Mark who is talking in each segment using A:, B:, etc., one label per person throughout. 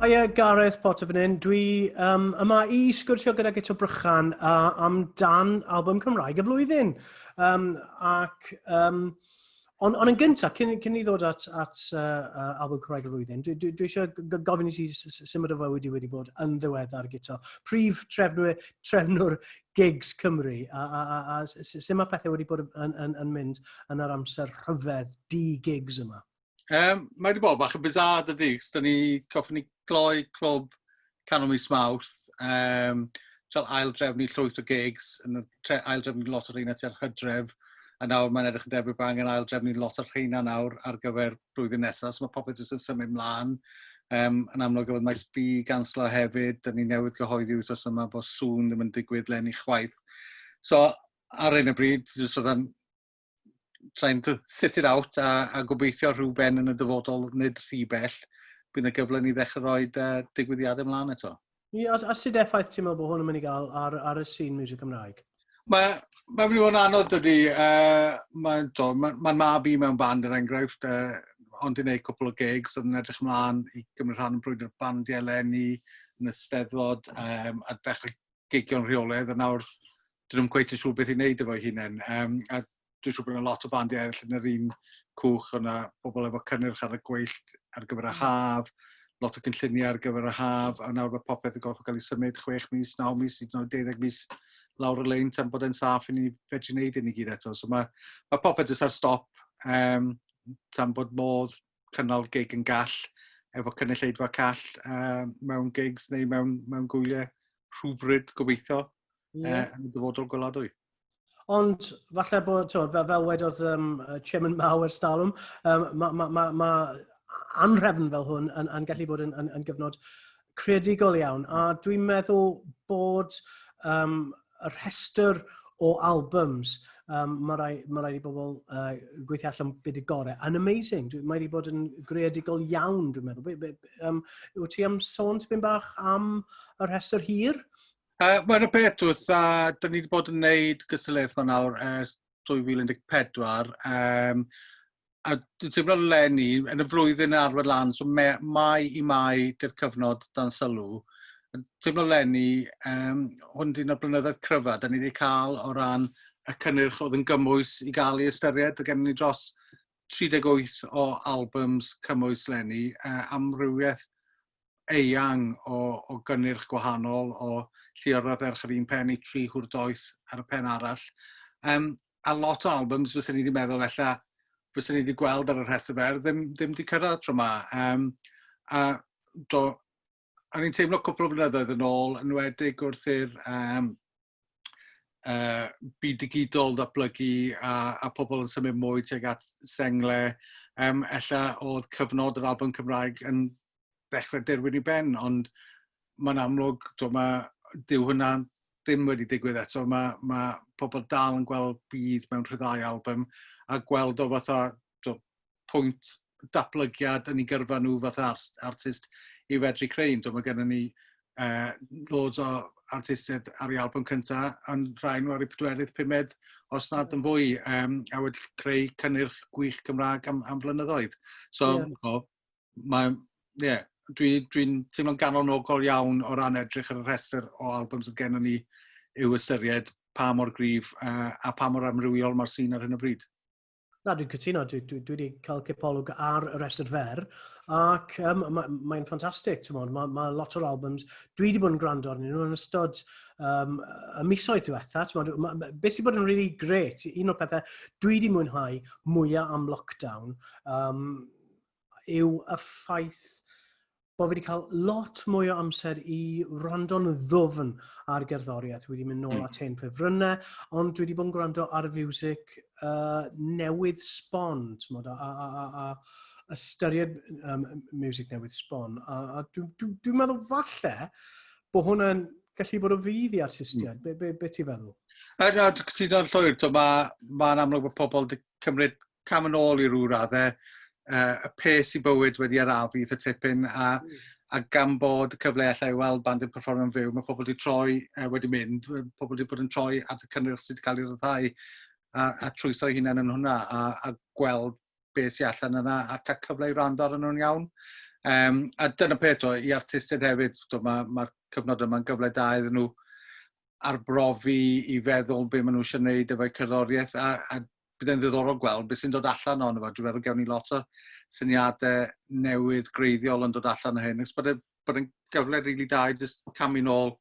A: Hiya, Gareth Potter fan hyn. Dwi yma i sgwrsio gyda Guto Brychan amdan album Cymraeg y flwyddyn. Um, ac, um, ond, on yn gyntaf, cyn i ddod at album Cymraeg y flwyddyn, dwi eisiau gofyn i ti sut mae dy fywyd i wedi bod yn ddiweddar, Guto. Prif trefnwr Gigs Cymru, a sut mae pethau wedi bod yn mynd yn yr amser rhyfedd di-gigs yma?
B: Mae wedi bod bach yn bizarre, dydy, cos da ni goffon ni gloi clwb canol mis Mawrth, trial ail-drefnu llwyth o gigs, yn ail-drefnu lot o'r rheina tua'r hydref, a nawr mae'n edrych yn debyg bod angen ail-drefnu lot o'r rheina nawr ar gyfer blwyddyn nesaf, so mae popeth jyst yn symud mlaen. Yn amlwg oedd Maes B ganslo hefyd, da ni newydd gyhoeddi wythnos yma bod Sŵn ddim yn digwydd leni chwaith. So ar hyn o bryd, jyst oedd trying to sit it out a gobeithio rhyw ben yn y dyfodol, nid rhy bell, bydd yna gyfle ni ddechrau rhoi digwyddiadau ymlaen eto.
A: Ie, a sut effaith ti'n meddwl bod hwn yn mynd i gael ar y scene music Cymraeg?
B: Mae mynd i fod yn anodd, dydy. Mae'n ma mab i mewn band er enghraifft, ond i wneud cwpl o gigs, ond yn edrych ymlaen i gymryd rhan yn brwydr bandiau eleni yn y Steddfod, a dechrau gigio'n rheolaidd, a nawr dyn nhw'n cweit yn siŵr beth i wneud efo'i hunain. A dwi'n siŵr bod yna lot o bandiau eraill yn yr un cwch, o'na bobl efo cynnyrch ar y gweill ar gyfer y haf, lot o gynlluniau ar gyfer y haf, a nawr mae popeth yn gorfod cael ei symud 6 mis, 9 mis, hyd yn oed 12 mis lawr y lein tan bod e'n saff i ni fedru wneud i ni gyd eto. So mae popeth jyst ar stop tan bod modd cynnal gig yn gall efo cynulleidfa call mewn gigs neu mewn gwyliau rhywbryd gobeithio yn y dyfodol gweladwy.
A: Ond falle bod, t'wod, fel wedodd Chairman Mao ers talwm, mae ma, ma, ma anrhefn fel hwn yn gallu bod yn gyfnod creadigol iawn. A dwi'n meddwl bod y rhestr o albums, mae rhaid i bobl gweithio allan beth yw'r gorau, yn amazing. Mae wedi bod yn greadigol iawn, dwi'n meddwl. Wyt ti am sôn tipyn bach am y rhestr hir?
B: Mae'n y peth wrth, da ni wedi bod yn neud gystadleuaeth yma nawr ers 2014, a dwi'n teimlo leni, yn y flwyddyn arfer lan, so Mai i Mai di'r cyfnod dan sylw, yn teimlo leni, hwn di'n o'r blynyddoedd cryfa, da ni wedi cael o ran y cynnyrch oedd yn gymwys i gael ei ystyried, a gennym ni dros 38 o albums cymwys leni, amrywiaeth eang o gynnyrch gwahanol, o Llio Rhydderch ar un pen i Tri Hwr Doeth ar y pen arall. A lot o albums fysen ni wedi meddwl ella fysen ni wedi gweld ar y rhestr fer ddim wedi cyrraedd tro yma. A do, o'n i'n teimlo cwpl o flynyddoedd yn ôl, yn enwedig wrth i'r byd digidol ddatblygu a pobl yn symud mwy tuag at sengle, ella oedd cyfnod yr album Cymraeg yn dechrau dirwyn i ben, ond mae'n amlwg, do, dyw hwnna ddim wedi digwydd eto. Mae pobl dal yn gweld budd mewn rhyddhau album a gweld o fatha, do, pwynt datblygiad yn ei gyrfa nhw fatha artist i fedru creu. Do, mae gennym ni loads o artistiaid ar ei album cyntaf, ond rhai nhw ar eu pedwerydd, pumed, os nad yn fwy, a wedi creu cynnyrch gwych Cymraeg am flynyddoedd. So, yeah. Mae, yeah, dwi teimlo'n galonogol iawn o ran edrych ar y rhestr o albums sydd gennym ni i'w ystyried pa mor gryf a pa mor amrywiol mae'r sîn ar hyn o bryd.
A: Na, dwi'n cytuno. Dwi wedi cael cipolwg ar y rhestr fer ac mae'n ffantastig. Mae ma lot o'r albums dwi wedi bod yn gwrando arnyn nhw yn ystod y misoedd diwetha. Beth sydd bod yn really great, un o'r pethau dwi wedi mwynhau mwyaf am lockdown yw y ffaith bod fi wedi cael lot mwy o amser i wrando'n ddwfn ar gerddoriaeth. Dwi wedi mynd nôl at hen ffefrynnau, ond dwi wedi bod yn gwrando ar fiwsig newydd sbon, t'mod, a ystyried music newydd sbon. A dwi'n dwi meddwl falle bod hwnna'n gallu bod o fudd i artistiaid. Be ti'n feddwl?
B: Na, dwi'n cytuno'n llwyr. Mae'n ma amlwg bod pobl wedi cymryd cam yn ôl i ryw raddau. Y pace i bywyd wedi arafu eitha tipyn a gan bod y cyfle allai weld band yn perfformio'n fyw, mae pobl wedi troi, wedi mynd, pobl wedi bod yn troi at y cynnyrch sydd wedi cael ei ryddhau a trwytho eu hunain yn hwnna a gweld beth sy'n allan yna a cael cyfle i wrando arnyn nhw'n iawn. A dyna peth o, i artistiaid hefyd, mae'r ma cyfnod yma'n gyfle da iddyn nhw arbrofi i feddwl be maen nhw eisiau gwneud efo'u cerddoriaeth, a bydd e'n ddiddorol gweld beth sy'n dod allan ohono fo. Dwi'n meddwl gewn ni lot o syniadau newydd greiddiol yn dod allan o hyn. Achos bod e'n gyfle rili really da i jyst camu nôl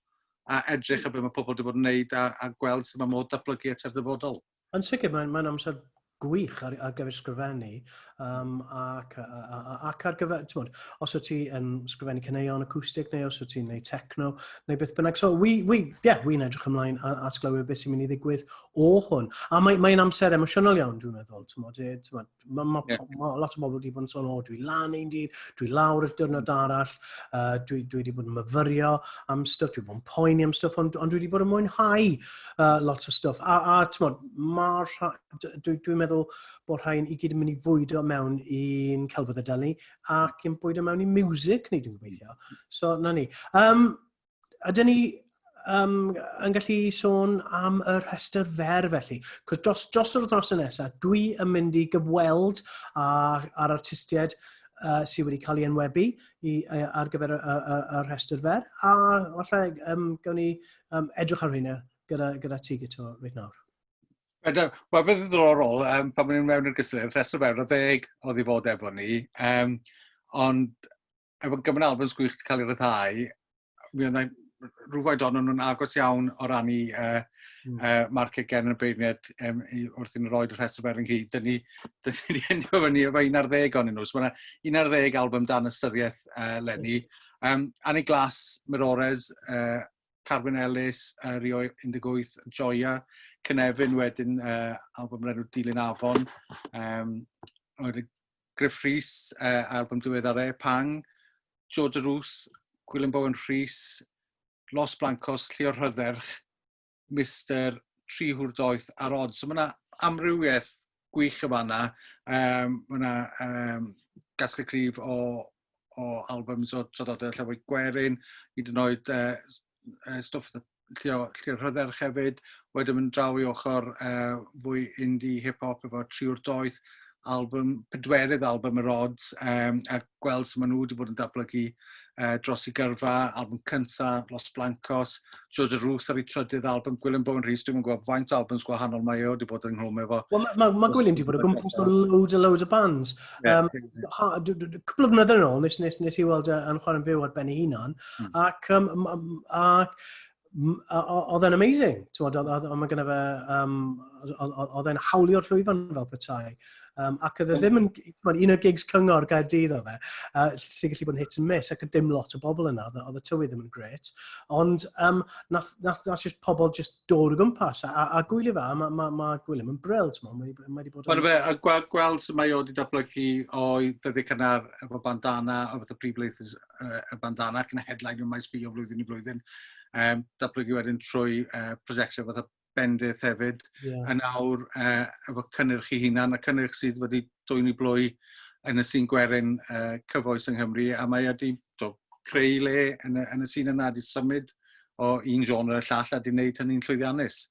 B: a edrych ar beth mae pobl wedi bod yn gwneud a gweld sut mae modd datblygu at yr dyfodol.
A: Yn sicr, mae amser gwych ar gyfer sgrifennu ac ar gyfer, ti'n bod, os wyt ti yn sgrifennu caneuon acoustic neu os wyt ti'n gwneud techno neu beth bynnag. So, yeah, wi'n edrych ymlaen at glywed beth sy'n mynd i ddigwydd o hwn. A mae'n mae amser emosiynol iawn, dwi'n meddwl. Ti'n bod, mae lot o bobl wedi bod yn sôn, "O, dwi lan un dydd, dwi lawr y diwrnod arall, dwi wedi bod yn myfyrio am stwff, dwi wedi bod yn poeni am stwff, ond dwi wedi bod yn mwynhau lot o stwff." A ti'n bod, dwi'n meddwl bod rhain i gyd yn mynd i fwydo mewn i'n celfyddydau ni ac yn bwydo mewn i music ni, dwi'n gobeithio. So, na ni. Ydyn ni yn gallu sôn am y rhestr fer felly? Cos dros yr wythnos nesaf, dwi yn mynd i gyfweld ar artistiaid sydd wedi cael ei enwebu ar gyfer y rhestr fer. A falle gawn ni edrych ar hynna gyda ti gyda reit nawr.
B: Wel, beth yn ddiddorol, pan o'n i'n mewn i'r gystadleuaeth, rhestr fer o 10 oedd i fod efo ni, ond efo gymaint o albums gwych wedi cael ei ryddhau, mi oedd rhywfaint ohonyn nhw'n agos iawn o ran i marciau gen y beirniad wrth i ni roed y rhestr fer ynghyd. Dyn ni endio fyny efo 11 ohonyn nhw. So mae yna 11 album dan ystyriaeth leni. Ani Glass, Mirores, Carwyn Ellis, Rio 18, Joia, Cynefin wedyn, album o'r enw Dilyn Afon, wedyn Gruff Rhys, album diweddar e, Pang, Georgia Ruth, Gwilym Bowen Rhys, Los Blancos, Llio Rhydderch, Mr Tri Hwr Doeth a'r Ods. So mae yna amrywiaeth gwych y fanna. Mae yna gasglu cryf o albums o traddodiad lle fwy gwerin, hyd yn oed stwff Llio Rhydderch hefyd. Wedyn mynd draw i ochr fwy indie hip-hop efo Tri Hwr Doeth, album, pedwerydd album yr Ods, a gweld sut maen nhw wedi bod yn datblygu dros i gyrfa, album cynta, Los Blancos, Georgia Ruth ar ei trydydd album, Gwilym Bowen Rhys, dwi'n gwybod faint o albums gwahanol mae o wedi bod yng nghlwm efo.
A: Wel, ma Gwilym wedi bod o gwmpas o loads a loads o bands. Cwpl o flynyddoedd yn ôl, nes i weld yn chwarae'n fyw ar ben ei hunan, ac oedd e'n amazing. Oedd mae gynno fe, oedd e'n hawlio'r llwyfan fel petai. Ac oedd e ddim yn, un o gigs cyngor Gaerdydd oedd e, sy'n gallu bod yn hit and miss, ac dim lot o bobl yna, oedd y tywydd ddim yn gret. Ond nath just pobl just dod o gwmpas a gwylio fe, a ma Gwilym yn brill, mae wedi bod
B: yn. Fe, a gweld sut mae o wedi datblygu o'i ddyddiau cynnar efo Bandana, o fath o prif leithus y Bandana, ac yn headline ym Maes B o flwyddyn i flwyddyn. Datblygu wedyn trwy prosiectau fath o Bendith hefyd. A nawr efo cynnyrch ei hunan, a cynnyrch sydd wedi dwyn i blwy yn y sîn gwerin cyfoes yng Nghymru, a mae wedi creu le yn y sîn yna, wedi symud o un genre i'r llall a wedi wneud hynny'n llwyddiannus.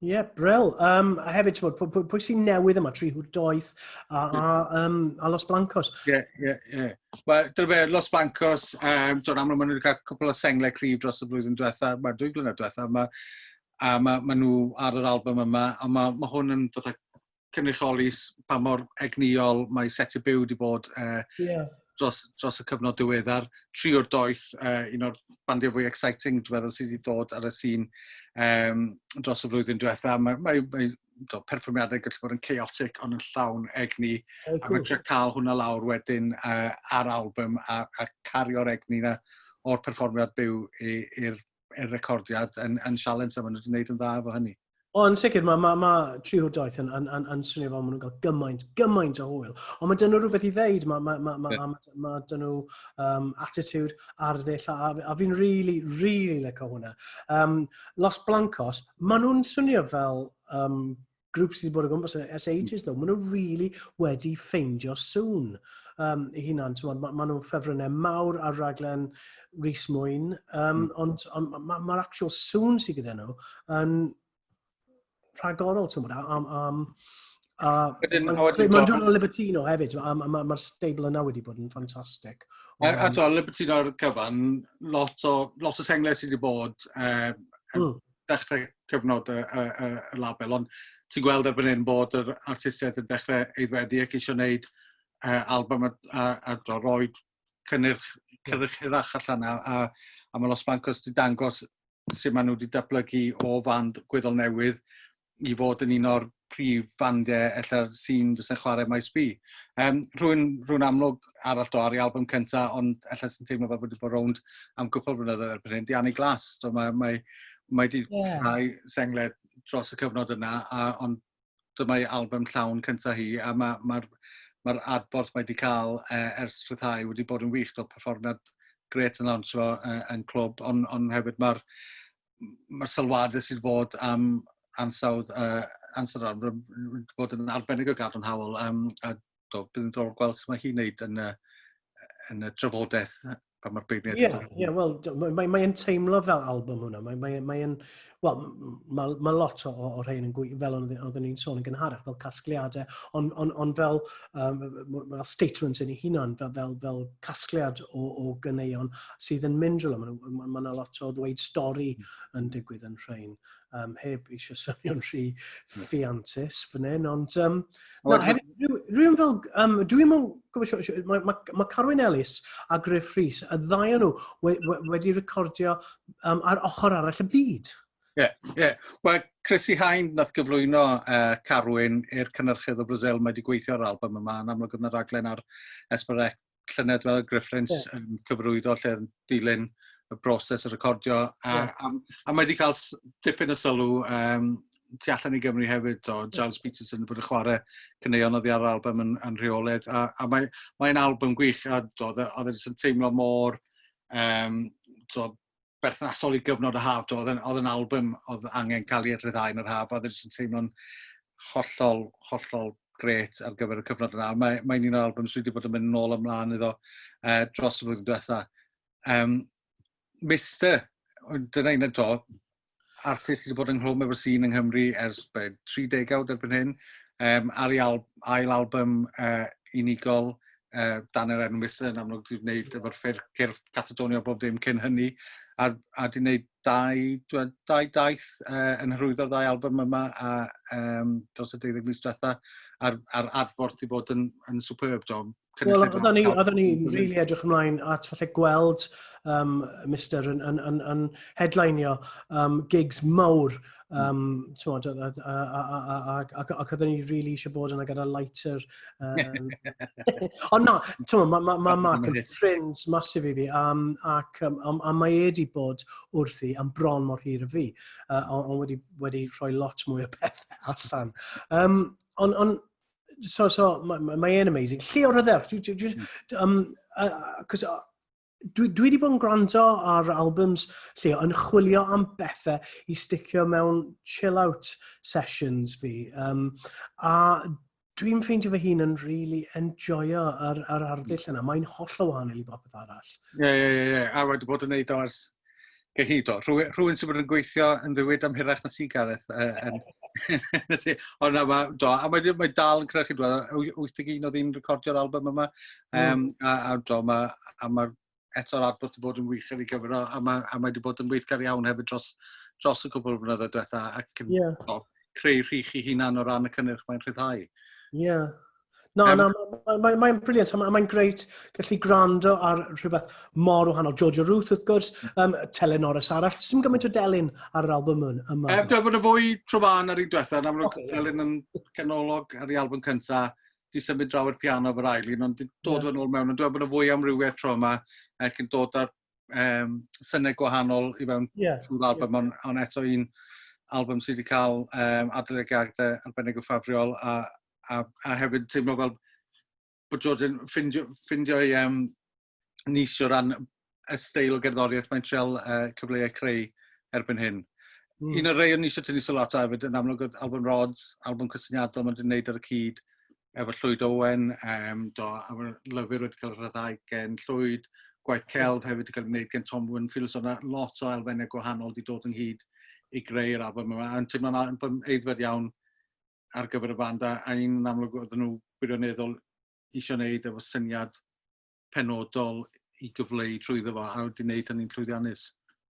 A: Ie, yeah, brill. A hefyd, ti'n bod, pwy sy'n newydd yma? Tri Hwr Doeth a Los Blancos.
B: Ie. Wel, dyna be, Los Blancos, dwi'n amlwg maen nhw wedi cael cwpl o senglau cryf dros y blwyddyn diwetha, mae'r 2 blynedd diwetha, a ma nhw ar yr album yma, a ma hwn yn fatha cynrychioli pa mor egnïol mae setiau byw wedi bod dros y cyfnod diweddar. Tri Hwr Doeth, un o'r bandiau fwy exciting, dwi'n meddwl, sydd wedi dod ar y sîn dros y flwyddyn diwetha. Mae perfformiadau gallu bod yn chaotic ond yn llawn egni. Oh, cool. A mae'n trio cael hwnna lawr wedyn ar album a cario'r egni na o'r perfformiad byw i'r recordiad yn sialens a maen nhw wedi gwneud yn dda efo hynny.
A: O, yn sicr, mae Tri Hwr Doeth yn swnio fel maen nhw'n cael gymaint, gymaint o hwyl. Ond mae dyn nhw rhywbeth i ddeud, mae dyn nhw attitude, arddull, a fi'n really, really licio hwnna. Los Blancos, maen nhw'n swnio fel grŵp sydd wedi bod o gwmpas ers ages, though. Maen nhw really wedi ffeindio sŵn eu hunan. Ma nhw'n ffefrynnau mawr ar raglen Rhys Mwyn, ond ma actual sŵn sydd gyda nhw yn rhagorol, ti'n bod, am, am, A mae'n dod o Libertino hefyd, a mae'r ma, ma stable yna wedi bod yn ffantastig.
B: A do, Libertino ar gyfan, lot o senglau sydd wedi bod dechrau cyfnod y label, ond ti'n gweld erbyn hyn bod yr artistiaid yn dechrau aeddfedu ac eisiau gwneud album a do, roi cynnyrch hirach allan a mae Los Blancos wedi dangos sut maen nhw wedi datblygu o fand gweddol newydd i fod yn un o'r prif fandiau ella'r sîn fysa'n chwarae Maes B. Rhywun amlwg arall do ar ei album cynta, ond ella sy'n teimlo fel bod wedi bod rownd am gwpl o blynyddoedd erbyn hyn, 'di Ani Glass. So mae wedi rhai senglau dros y cyfnod yna, ond dyma'i album llawn cynta hi, a mae'r ma, ma adborth mae wedi cael ers rhyddhau wedi bod yn wych, do perfformiad grêt yn lawnsio yn Clwb, ond hefyd mae'r ma sylwadau sydd bod am ansawdd wedi bod yn arbennig o gadarnhaol. A do, bydd yn ddiddorol gweld sut mae hi'n neud yn y drafodaeth pan mae'r beirniaid.
A: Ie, yeah, wel, mae'n mae teimlo fel album hwnna. Mae'n mae, mae wel, mae lot o rhain yn gwy, fel oedden ni'n sôn yn gynharach, fel casgliadau, ond on fel statement yn ei hunan, fel casgliad o ganeuon sydd yn mynd drwy. Mae ma, ma lot o ddweud stori yn digwydd yn rhain. Heb eisiau swnio'n rhy ffiantus fan hyn, ond na, hefyd, rhywun fel, dwi'n gwybod, mae Carwyn Ellis a Gruff Rhys, y ddau o'n nhw wedi recordio ar ochr arall y byd.
B: Ie. Wel, Chrissie Hynde nath gyflwyno Carwyn i'r cynhyrchydd o Brazil. Mae wedi gweithio ar album yma. Yn amlwg yn y raglen ar S4C llynedd fel Griff Lynch yn cyfrwyddo lle yn dilyn y broses y recordio. A, a mae wedi cael dipyn o sylw tu allan i Gymru hefyd. O, Gilles Peterson bod yn chwarae caneuon oddi ar yr album yn rheolaidd. A mae album gwych a oedd e jyst yn teimlo mor do, berthnasol i gyfnod y haf. Do, oedd yn album oedd angen cael ei rhyddhau yn yr haf. Oedd e jyst yn teimlo'n hollol, hollol grêt ar gyfer y cyfnod yna. Mae'n un o'r albums dwi wedi bod yn mynd nôl ymlaen iddo dros y flwyddyn diwetha. Mister, dyna un eto, artist sydd wedi bod ynghlwm efo'r sîn yng Nghymru ers be, 30 erbyn hyn, ar ei ail album unigol dan yr enw Mister, yn amlwg wedi gwneud efo'r ffyrdd cyrff Catatonia bob dim cyn hynny, a wedi gwneud dau daith yn hyrwyddo'r ddau album yma a, dros y 12 mis diwetha, a'r adborth wedi bod yn superb, do.
A: Wel, oedden ni really edrych ymlaen at falle gweld Mr yn headlineio gigs mawr. T'mod, ac oedden ni really eisiau bod yna gyda lighter. Ond na, t'mod, ma Mark yn ffrind massive i fi, ac a mae e wedi bod wrthi am bron mor hir y fi, ond wedi rhoi lot mwy o pethau allan. Ond so mae e'n amazing. Llio Rhydderch, cos dwi wedi bod yn gwrando ar albums Llio yn chwilio am bethau i sticio mewn chill-out sessions fi. A dwi'n ffeindio fy hun yn really enjoyo yr arddull yna. Mae'n hollol wahanol i bopeth arall.
B: Ie. A wedi bod yn neud o ers gyhyd o. Rhywun sydd wedi bod yn gweithio yn ddiwyd am hirach na ti, Gareth. Ond na, do, a mae dal yn cynhyrchu, dwi'n 81 oedd hi'n recordio'r album yma. A do, a mae'r eto'r adborth wedi bod yn wych ar ei gyfer o, a mae wedi bod yn weithgar iawn hefyd dros y cwpl o blynyddoedd diwetha ac yn do, creu rhych i hunan o ran y cynnyrch mae'n rhyddhau.
A: Ie. Yeah. Na, na, mae'n mae brilliant. Mae'n grêt gallu gwrando ar rhywbeth mor wahanol. Georgia Ruth, wrth gwrs, Telyn Norris arall. Sim gymaint o delyn ar yr album yma.
B: Dwi'n bod yn fwy tro fan ar ei diwetha. Yn amlwg, telyn yn canolog ar ei album cynta, di symud draw i'r piano efo'r ail un, ond di dod yn ôl mewn. Ond dwi'n bod yn fwy amrywiaeth tro yma, ac yn dod ar synnau gwahanol i fewn trwy'r album, ond eto un album sydd wedi cael adolygiadau arbennig o ffafriol, a hefyd teimlo fel bod George yn ffindio ei niche o ran y steil o gerddoriaeth mae'n trial cyfleu creu erbyn hyn. Un o'r rei o'n i eisiau tynnu sylw ato hefyd yn amlwg oedd album Rods, album cysyniadol mae'n wedi gwneud ar y cyd efo Llwyd Owen, do, a mae'r lyfr wedi cael ei rhyddhau gen Llwyd, gwaith celf hefyd wedi cael ei wneud gen Tom Winfield, so yna lot o elfennau gwahanol wedi dod ynghyd i greu'r album yma, a'n teimlo'n album aeddfed iawn. ar gyfer y band, a un yn amlwg oedden nhw wirioneddol eisiau wneud efo syniad penodol i gyfleu trwyddo fo, a wedi wneud hynny'n llwyddiannus.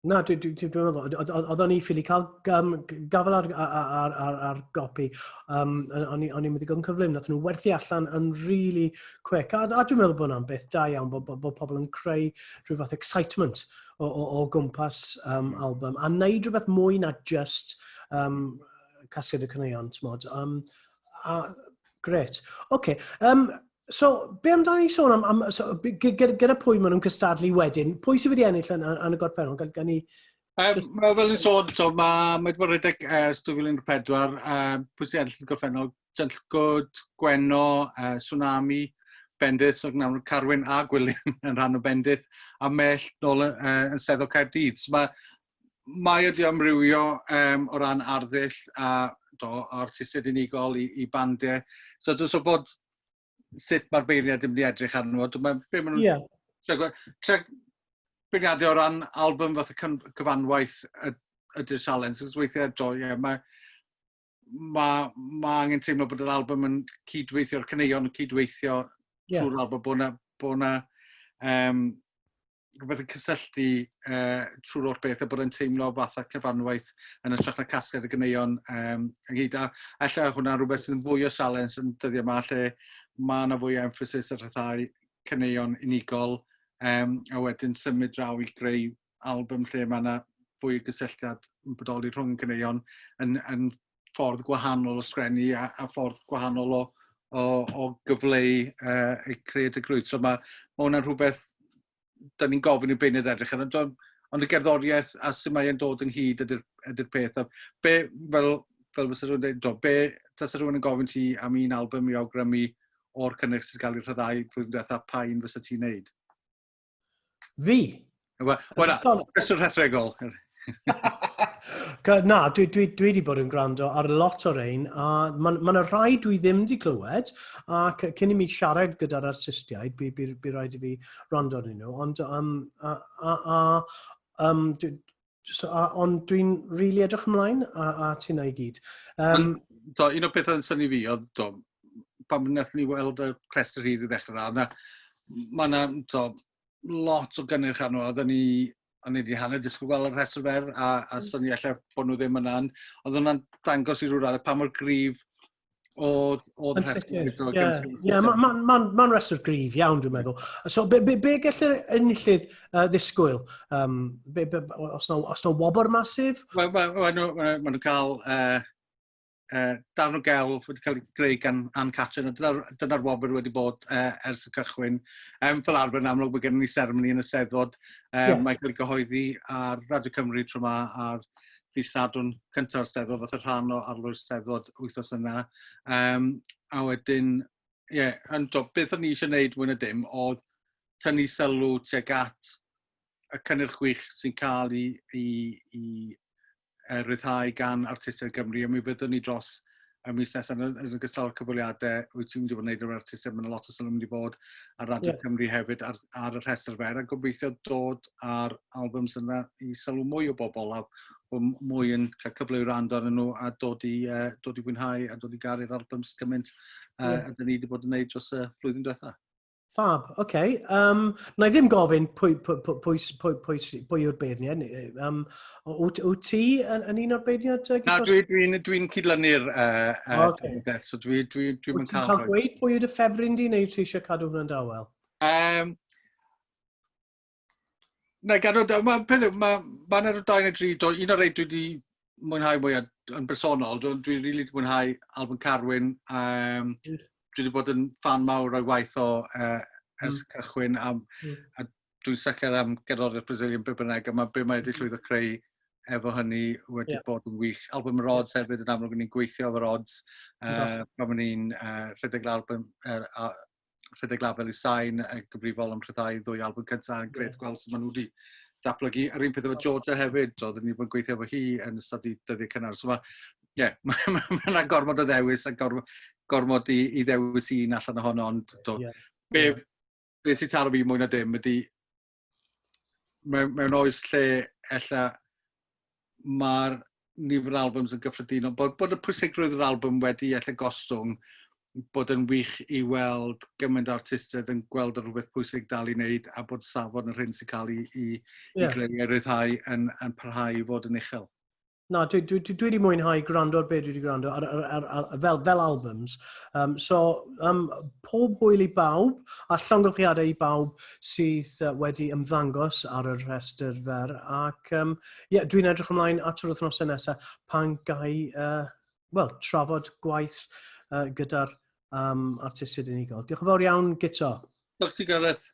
A: Na, dwi'n dwi, dwi, dwi meddwl, oedden ni ffili cael gafel ar gopi, o'n i'n mynd i yn cyflym, nath nhw werthu allan yn really quick. A dwi'n meddwl bod hwnna'n beth da iawn, bod pobl yn creu rhyw fath excitement o gwmpas album, a neud rhywbeth mwy na just casgliad y caneuon, t'mod. A gret. Oce. Okay. So, be amdano ni sôn am so, gyda pwy maen nhw'n cystadlu wedyn? Pwy sydd wedi ennill yn y gorffennol? Gan ni?
B: Mae fel ni'n sôn, so, mae wedi bod rhedeg ers 2014, pwy sydd ennill yn y gorffennol? Gentle Good, Gwenno, Tsunami, Bendith, so nawr Carwyn a Gwilym yn rhan o Bendith, a Mell nôl yn Steddfod Caerdydd. So mae wedi amrywio o ran arddull a do, artistiaid unigol i bandiau. So dwi'n so bod sut mae'r beirniad yn mynd i edrych arno fo. Be maen nhw'n beirniadu o ran album fath o cyfanwaith ydy'r sialens. Cos weithiau, do, ie, mae angen teimlo bod yr album yn cydweithio'r caneuon yn cydweithio trwy'r album, bod na rhywbeth yn cysylltu trwy'r holl beth a bod yn teimlo fatha cyfanwaith yn hytrach na casgliad y ganeuon ynghyd. A ella hwnna rhywbeth sydd yn fwy o sialens yn dyddiau yma lle mae yna fwy o emphasis ar rhyddhau caneuon unigol a wedyn symud draw i greu album lle mae yna fwy o gysylltiad yn bodoli rhwng caneuon yn ffordd gwahanol o sgrennu a ffordd gwahanol o gyfleu eu creadigrwydd. So mae hwnna'n rhywbeth da ni'n gofyn i'w beirniaid edrych arno. Ond y gerddoriaeth a sut mae'n dod ynghyd ydy'r peth. A be, fel fysa rhywun dweud, do, be tasa rhywun yn gofyn ti am un album i awgrymu o'r cynnyrch sydd gael ei rhyddhau blwyddyn diwetha, pa un fysa ti'n neud?
A: Fi?
B: Wel, na, cwestiwn rhethregol.
A: Na, dwi wedi bod yn gwrando ar lot o rein, a mae ma 'na rhai dwi ddim wedi clywed, ac cyn i mi siarad gyda'r artistiaid, bu rhaid i fi wrando arnyn nhw, ond, so, ond dwi'n really edrych ymlaen at hynna i gyd.
B: Do, un o'r pethau yn synnu fi oedd, do, pan wnaethon ni weld y rhestr hir i ddechrau 'na, mae yna, do, lot o gynnyrch arno, o'n i wedi hanner disgwyl gweld y rhestr fer, a synnu ella bod nhw ddim yna. Ond hwnna'n dangos i ryw raddau pa mor gryf oedd y
A: Yn
B: rhestr.
A: sicr, ie. Ie, ma rhestr gryf iawn, dwi'n meddwl. So, be gellir enillydd ddisgwyl? Os na wobr masif?
B: Wel, ma nhw'n cael darn o gelf wedi cael ei greu gan Ann Catrin, a dyna wobr wedi bod ers y cychwyn. Fel arfer, yn amlwg, mae gennym ni seremoni yn y Steddfod. Mae'n cael ei gyhoeddi ar Radio Cymru tro yma ar ddydd Sadwrn cyntaf o'r Steddfod, fath o rhan o arlwy'r Steddfod wythnos yna. A wedyn, ie, yeah, ond do, beth o'n i eisiau gwneud mwy na dim oedd tynnu sylw tuag at y cynnyrch gwych sy'n cael ei ryddhau gan artistiaid Gymru, a mi fyddwn ni dros y mis nesaf yn ogystal â'r cyfweliadau wyt ti'n mynd i fod yn gwneud efo'r artistiaid, mae'n lot o sylw mynd i fod ar Radio Cymru hefyd ar y rhestr fer, a gobeithio dod ar albums yna i sylw mwy o bobl a bod mwy yn cael cyfle i wrando arnyn nhw a dod i fwynhau a dod i garu'r albums gymaint a dyn ni wedi bod yn gwneud dros y flwyddyn diwetha.
A: Fab, oce. Okay. Na i ddim gofyn pwy yw'r beirniad. Wyt ti yn un o'r beirniad?
B: Na, dwi cydlynu'r death, so dwi
A: Wyt ti'n cael gweud pwy yw dy ffefryn di, neu ti eisiau cadw hwnna'n dawel?
B: Na, gadw, mae ma, ma dau neu dri, do, un o'r rei dwi wedi mwynhau mwyaf yn bersonol, dwi'n dwi really wedi mwynhau album Carwyn. Dwi wedi bod yn fan mawr o'i waith o ers cychwyn, a dwi'n sicr am gerddoriaeth Brazilian be bynnag, a mae be mae wedi llwyddo creu efo hynny wedi bod yn wych. Album Rods hefyd yn amlwg, ni'n gweithio efo Rods. Pan o'n ni'n rhedeg album, rhedeg label i Sain, gyfrifol am rhyddhau ddwy album cyntaf, yn gret gweld sut maen nhw wedi datblygu. Yr un peth efo Georgia hefyd, oedden ni wedi bod yn gweithio efo hi yn ystod i dyddiau cynnar. So mae, ie, mae yna gormod o ddewis a gormod i ddewis un allan ohono, ond do, be sy'n taro fi mwy na dim ydy mewn oes lle ella mae'r nifer albums yn gyffredinol, bod, bod y pwysigrwydd yr album wedi ella gostwng, bod yn wych i weld gymaint o artistiaid yn gweld y rhywbeth pwysig dal i wneud a bod safon yr hyn sy'n cael ei, i, yeah. i greu a ryddhau yn, yn parhau i fod yn uchel.
A: Na, dwi, dwi, dwi, dwi wedi mwynhau gwrando ar beth dwi wedi gwrando ar, ar, ar, ar, fel, fel albums. Um, so, um, pob hwyl i bawb, a llongyfarchiadau i bawb sydd uh, wedi ymddangos ar y rhestr fer. Ac um, yeah, dwi'n edrych ymlaen at yr wythnosau nesaf pan gai uh, well, trafod gwaith uh, gyda'r um, artistiaid unigol. Diolch yn fawr iawn, Guto.
B: Diolch ti, Gareth.